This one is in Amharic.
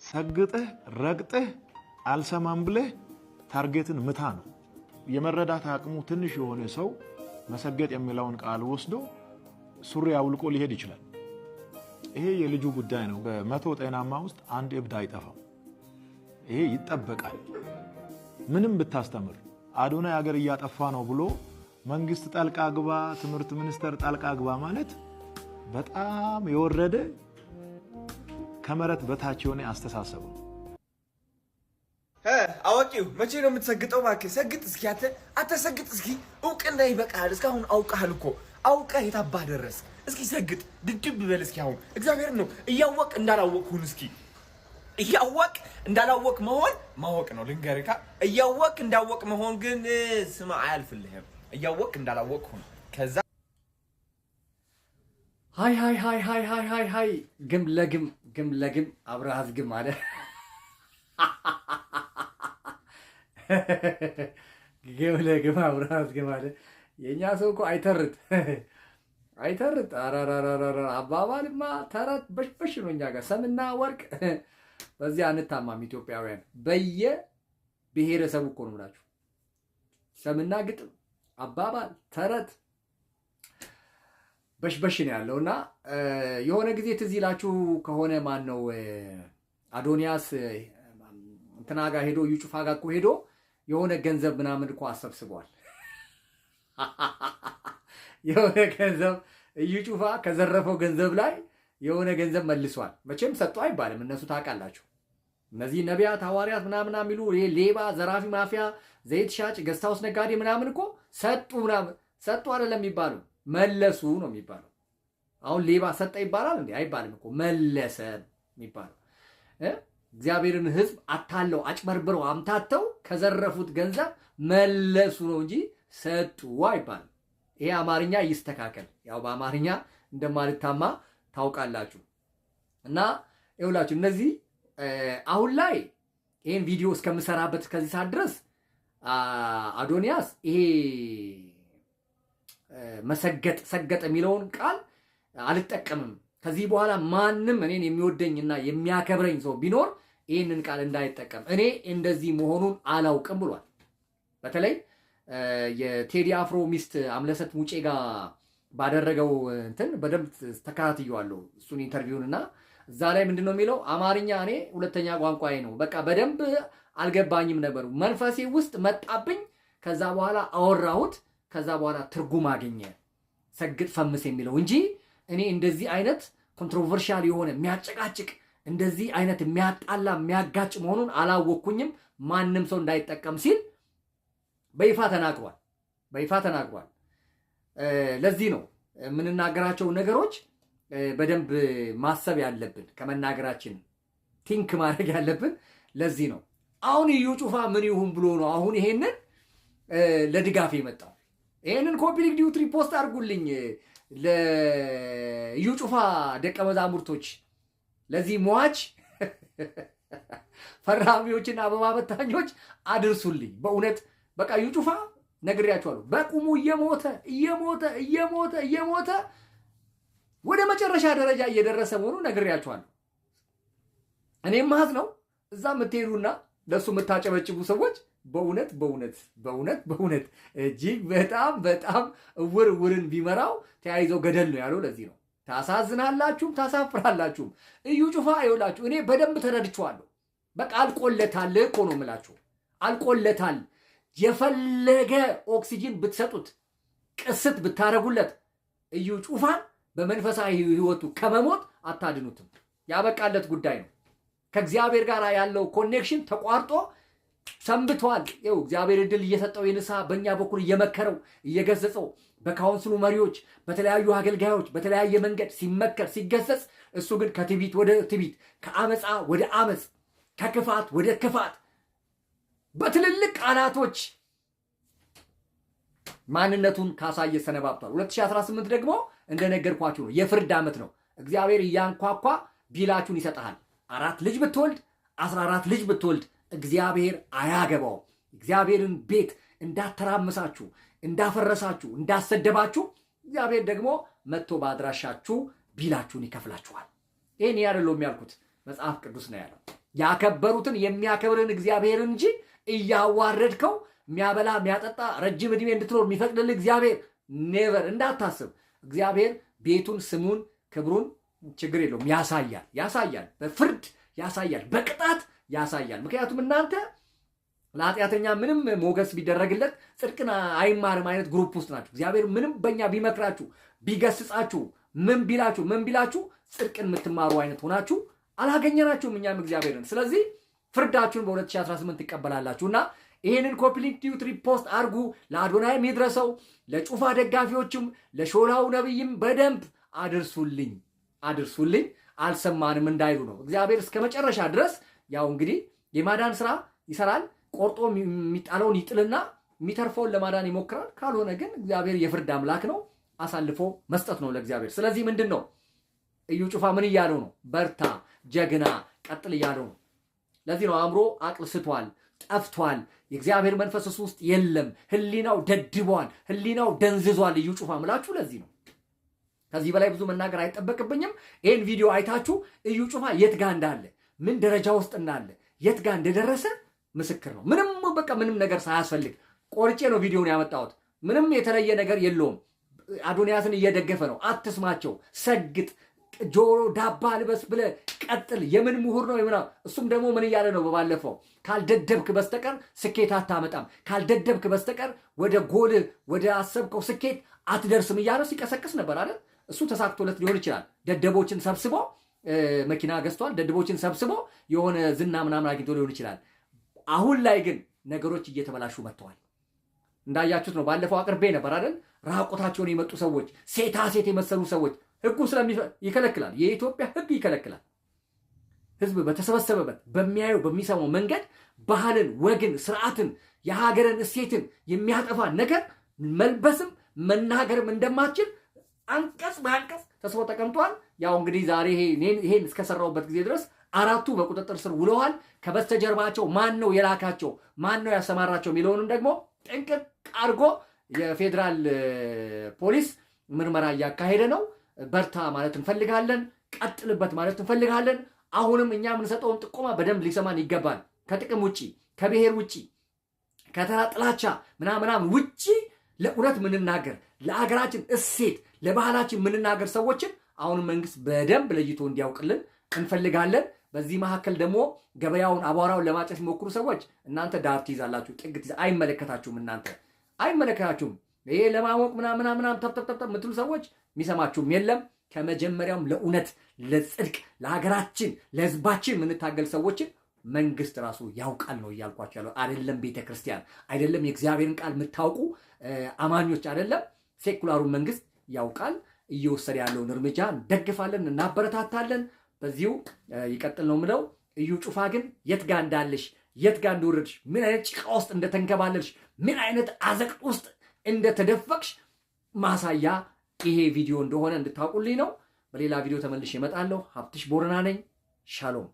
ሰግጥህ ረግጥህ አልሰማም ብለህ target ን ምታ ነው። የመረዳት አቅሙ ትንሽ የሆነ ሰው መሰገጥ የሚለውን ቃል ወስዶ ሱሪ አውልቆ ሊሄድ ይችላል። ይሄ የልጁ ጉዳይ ነው። በ100 ጤናማ ውስጥ አንድ እብድ አይጠፋም። ይሄ ይጠበቃል። ምንም ብታስተምር አዶናይ ሀገር እያጠፋ ነው ብሎ መንግስት ጣልቃ ግባ፣ ትምህርት ሚኒስቴር ጣልቃ ግባ ማለት በጣም የወረደ ከመሬት በታች የሆነ አስተሳሰብ ነው። አዋቂው መቼ ነው የምትሰግጠው? እባክህ ሰግጥ እስኪ፣ አንተ አተሰግጥ እስኪ። እውቅና ይበቃል። እስካሁን አውቀሃል እኮ፣ አውቀህ የታባህ ደረስክ። እስኪ ሰግጥ፣ ድድብ በል እስኪ። አሁን እግዚአብሔር ነው፣ እያወቅ እንዳላወቅ ሁን እስኪ። እያወቅ እንዳላወቅ መሆን ማወቅ ነው። ልንገርካ፣ እያወቅ እንዳወቅ መሆን ግን ስማ አያልፍልህም። እያወቅ እንዳላወቅ ሁን። ከዛ ሃይ ሃይ ሃይ ሃይ ሃይ ሃይ ሃይ፣ ግም ለግም ግም ለግም አብረሃዝ ግም አለ። ግም ለግም አብረሃዝ ግም አለ። የእኛ ሰው እኮ አይተርት አይተርት። አራራራራ አባባልማ ተረት በሽበሽ ነው እኛ ጋር፣ ሰምና ወርቅ በዚህ አንታማም። ኢትዮጵያውያን በየ ብሔረሰቡ እኮ ነው የምላችሁ። ሰምና ግጥም፣ አባባል፣ ተረት በሽበሽ ነው ያለው። እና የሆነ ጊዜ ትዝ ይላችሁ ከሆነ ማን ነው አዶንያስ እንትና ጋር ሄዶ፣ እዩ ጩፋ ጋር እኮ ሄዶ የሆነ ገንዘብ ምናምን እኮ አሰብስቧል። የሆነ ገንዘብ እዩ ጩፋ ከዘረፈው ገንዘብ ላይ የሆነ ገንዘብ መልሷል። መቼም ሰጡ አይባልም። እነሱ ታውቃላችሁ። እነዚህ ነቢያት፣ ሐዋርያት ምናምን የሚሉ ይሄ ሌባ፣ ዘራፊ፣ ማፊያ፣ ዘይት ሻጭ፣ guest house ነጋዴ ምናምን እኮ ሰጡ ምናምን ሰጡ አይደለም የሚባለው፣ መለሱ ነው የሚባለው። አሁን ሌባ ሰጠ ይባላል እንዴ? አይባልም እኮ፣ መለሰ የሚባለው። እግዚአብሔርን ሕዝብ አታለው፣ አጭበርብረው፣ አምታተው ከዘረፉት ገንዘብ መለሱ ነው እንጂ ሰጡ አይባልም። ይሄ አማርኛ ይስተካከል። ያው በአማርኛ እንደማልታማ ታውቃላችሁ። እና ይኸውላችሁ እነዚህ አሁን ላይ ይህን ቪዲዮ እስከምሰራበት እስከዚህ ሰዓት ድረስ አዶንያስ ይሄ መሰገጥ ሰገጥ የሚለውን ቃል አልጠቀምም፣ ከዚህ በኋላ ማንም እኔን የሚወደኝና የሚያከብረኝ ሰው ቢኖር ይህንን ቃል እንዳይጠቀም፣ እኔ እንደዚህ መሆኑን አላውቅም ብሏል። በተለይ የቴዲ አፍሮ ሚስት አምለሰት ሙጬ ጋር ባደረገው እንትን በደንብ ተከታትየዋለሁ እሱን interview ን። እና እዛ ላይ ምንድን ነው የሚለው? አማርኛ እኔ ሁለተኛ ቋንቋዬ ነው። በቃ በደንብ አልገባኝም ነበር። መንፈሴ ውስጥ መጣብኝ። ከዛ በኋላ አወራሁት። ከዛ በኋላ ትርጉም አገኘ ሰግጥ ፈምስ የሚለው እንጂ እኔ እንደዚህ አይነት controversial የሆነ፣ የሚያጨቃጭቅ፣ እንደዚህ አይነት የሚያጣላ፣ የሚያጋጭ መሆኑን አላወቅኩኝም። ማንም ሰው እንዳይጠቀም ሲል በይፋ ተናግሯል። በይፋ ተናግሯል። ለዚህ ነው የምንናገራቸው ነገሮች በደንብ ማሰብ ያለብን፣ ከመናገራችን think ማድረግ ያለብን ለዚህ ነው። አሁን እዩ ጩፋ ምን ይሁን ብሎ ነው አሁን ይሄንን ለድጋፍ የመጣው? ይሄንን copy link duet repost አድርጉልኝ ለእዩ ጩፋ ደቀ መዛሙርቶች፣ ለዚህ ሟች ፈራሚዎችና አበባ በታኞች አድርሱልኝ። በእውነት በቃ እዩ ጩፋ ነግሬያችኋለሁ። በቁሙ እየሞተ እየሞተ እየሞተ እየሞተ ወደ መጨረሻ ደረጃ እየደረሰ መሆኑ ነግሬያችኋለሁ። እኔም ማዝ ነው፣ እዛ የምትሄዱና ለእሱ የምታጨበጭቡ ሰዎች በእውነት በእውነት በእውነት በእውነት እጅግ በጣም በጣም እውር እውርን ቢመራው ተያይዘው ገደል ነው ያለው። ለዚህ ነው፣ ታሳዝናላችሁም ታሳፍራላችሁም። እዩ ጩፋ ይኸውላችሁ እኔ በደንብ ተረድቼዋለሁ። በቃ አልቆለታል እኮ ነው የምላችሁ፣ አልቆለታል። የፈለገ ኦክሲጂን ብትሰጡት፣ ቅስት ብታረጉለት እዩ ጩፋን በመንፈሳዊ ሕይወቱ ከመሞት አታድኑትም። ያበቃለት ጉዳይ ነው። ከእግዚአብሔር ጋር ያለው connection ተቋርጦ ሰንብቷል። ይኸው እግዚአብሔር እድል እየሰጠው የንስሐ በእኛ በኩል እየመከረው እየገሰጸው፣ በ council ኡ መሪዎች፣ በተለያዩ አገልጋዮች በተለያየ መንገድ ሲመከር ሲገሰጽ፣ እሱ ግን ከትቢት ወደ ትቢት፣ ከአመፃ ወደ አመፅ፣ ከክፋት ወደ ክፋት በትልልቅ ቃላቶች ማንነቱን ካሳየ ሰነባብቷል። 2018 ደግሞ እንደነገርኳችሁ ነው፣ የፍርድ ዓመት ነው። እግዚአብሔር እያንኳኳ bill ኣችሁን ይሰጥሃል። አራት ልጅ ብትወልድ፣ 14 ልጅ ብትወልድ እግዚአብሔር አያገባውም። እግዚአብሔርን ቤት እንዳተራመሳችሁ፣ እንዳፈረሳችሁ፣ እንዳሰደባችሁ እግዚአብሔር ደግሞ መጥቶ በአድራሻችሁ bill ኣችሁን ይከፍላችኋል። ይህን ያደለው የሚያልኩት መጽሐፍ ቅዱስ ነው ያለው። ያከበሩትን የሚያከብርን እግዚአብሔር እንጂ እያዋረድከው የሚያበላ፣ የሚያጠጣ፣ ረጅም ዕድሜ እንድትኖር የሚፈቅድልህ እግዚአብሔር never እንዳታስብ። እግዚአብሔር ቤቱን፣ ስሙን፣ ክብሩን ችግር የለውም ያሳያል፣ ያሳያል፣ በፍርድ ያሳያል፣ በቅጣት ያሳያል። ምክንያቱም እናንተ ለኃጢአተኛ ምንም ሞገስ ቢደረግለት ጽድቅን አይማርም አይነት group ውስጥ ናችሁ። እግዚአብሔር ምንም በእኛ ቢመክራችሁ፣ ቢገስጻችሁ፣ ምን ቢላችሁ ምን ቢላችሁ ጽድቅን የምትማሩ አይነት ሆናችሁ አላገኘናችሁም እኛም እግዚአብሔርን። ስለዚህ ፍርዳችሁን በ2018 ትቀበላላችሁ እና ይህንን copy link፣ duet፣ repost አድርጉ። ለአዶናይም ይድረሰው፣ ለጩፋ ደጋፊዎችም ለሾላው ነብይም በደንብ አድርሱልኝ፣ አድርሱልኝ። አልሰማንም እንዳይሉ ነው። እግዚአብሔር እስከ መጨረሻ ድረስ ያው እንግዲህ የማዳን ስራ ይሰራል። ቆርጦ የሚጣለውን ይጥልና የሚተርፈውን ለማዳን ይሞክራል። ካልሆነ ግን እግዚአብሔር የፍርድ አምላክ ነው፣ አሳልፎ መስጠት ነው ለእግዚአብሔር። ስለዚህ ምንድን ነው እዩ ጩፋ ምን እያለው ነው? በርታ፣ ጀግና፣ ቀጥል እያለው ነው። ለዚህ ነው አእምሮ አቅል ስቷል፣ ጠፍቷል። የእግዚአብሔር መንፈስ እሱ ውስጥ የለም። ህሊናው ደድቧል፣ ህሊናው ደንዝዟል። እዩ ጩፋ ምላችሁ ለዚህ ነው። ከዚህ በላይ ብዙ መናገር አይጠበቅብኝም። ይህን ቪዲዮ አይታችሁ እዩ ጩፋ የት ጋ እንዳለ፣ ምን ደረጃ ውስጥ እንዳለ፣ የት ጋ እንደደረሰ ምስክር ነው። ምንም በቃ ምንም ነገር ሳያስፈልግ ቆርጬ ነው ቪዲዮውን ያመጣሁት። ምንም የተለየ ነገር የለውም። አዶንያስን እየደገፈ ነው። አትስማቸው፣ ሰግጥ፣ ጆሮ ዳባ ልበስ ብለህ ቀጥል። የምን ምሁር ነው የምና እሱም ደግሞ ምን እያለ ነው? በባለፈው ካልደደብክ በስተቀር ስኬት አታመጣም፣ ካልደደብክ በስተቀር ወደ ጎልህ ወደ አሰብከው ስኬት አትደርስም እያለ ሲቀሰቅስ ነበር አይደል? እሱ ተሳክቶለት ሊሆን ይችላል። ደደቦችን ሰብስቦ መኪና ገዝቷል። ደደቦችን ሰብስቦ የሆነ ዝና ምናምን አግኝቶ ሊሆን ይችላል። አሁን ላይ ግን ነገሮች እየተበላሹ መጥተዋል። እንዳያችሁት ነው። ባለፈው አቅርቤ ነበር አይደል? ራቁታቸውን የመጡ ሰዎች፣ ሴታ ሴት የመሰሉ ሰዎች ህጉ ይከለክላል። የኢትዮጵያ ህግ ይከለክላል። ህዝብ በተሰበሰበበት በሚያየው በሚሰማው መንገድ ባህልን፣ ወግን፣ ስርዓትን፣ የሀገርን እሴትን የሚያጠፋ ነገር መልበስም መናገርም እንደማትችል አንቀጽ በአንቀጽ ተጽፎ ተቀምጧል። ያው እንግዲህ ዛሬ ይሄን እስከሰራሁበት ጊዜ ድረስ አራቱ በቁጥጥር ስር ውለዋል። ከበስተጀርባቸው ማን ነው የላካቸው፣ ማን ነው ያሰማራቸው የሚለውንም ደግሞ ጥንቅቅ አድርጎ የፌዴራል ፖሊስ ምርመራ እያካሄደ ነው። በርታ ማለት እንፈልጋለን። ቀጥልበት ማለት እንፈልጋለን። አሁንም እኛ የምንሰጠውን ጥቆማ በደንብ ሊሰማን ይገባል። ከጥቅም ውጭ፣ ከብሔር ውጭ፣ ከተራ ጥላቻ ምናምናም ውጭ ለእውነት የምንናገር፣ ለአገራችን እሴት ለባህላችን የምንናገር ሰዎችን አሁንም መንግስት በደንብ ለይቶ እንዲያውቅልን እንፈልጋለን። በዚህ መካከል ደግሞ ገበያውን አቧራውን ለማጨስ የሚሞክሩ ሰዎች እናንተ ዳር ትይዛላችሁ፣ ጥግ ትይዛ፣ አይመለከታችሁም። እናንተ አይመለከታችሁም። ይሄ ለማሞቅ ምናምን ምናምን ተብተብተብ የምትሉ ሰዎች የሚሰማችሁም የለም። ከመጀመሪያውም ለእውነት፣ ለጽድቅ፣ ለሀገራችን፣ ለህዝባችን የምንታገል ሰዎችን መንግስት ራሱ ያውቃል ነው እያልኳቸው ያለው። አይደለም ቤተ ክርስቲያን፣ አይደለም የእግዚአብሔርን ቃል የምታውቁ አማኞች፣ አይደለም secular ኡ መንግስት ያውቃል። እየወሰደ ያለውን እርምጃ እንደግፋለን፣ እናበረታታለን። በዚሁ ይቀጥል ነው ምለው። እዩ ጩፋ ግን የት ጋ እንዳለሽ፣ የት ጋ እንደወረድሽ፣ ምን አይነት ጭቃ ውስጥ እንደተንከባለልሽ፣ ምን አይነት አዘቅት ውስጥ እንደተደፈቅሽ ማሳያ ይሄ ቪዲዮ እንደሆነ እንድታውቁልኝ ነው። በሌላ ቪዲዮ ተመልሼ እመጣለሁ። ሀብትሽ ቦረና ነኝ። ሻሎም።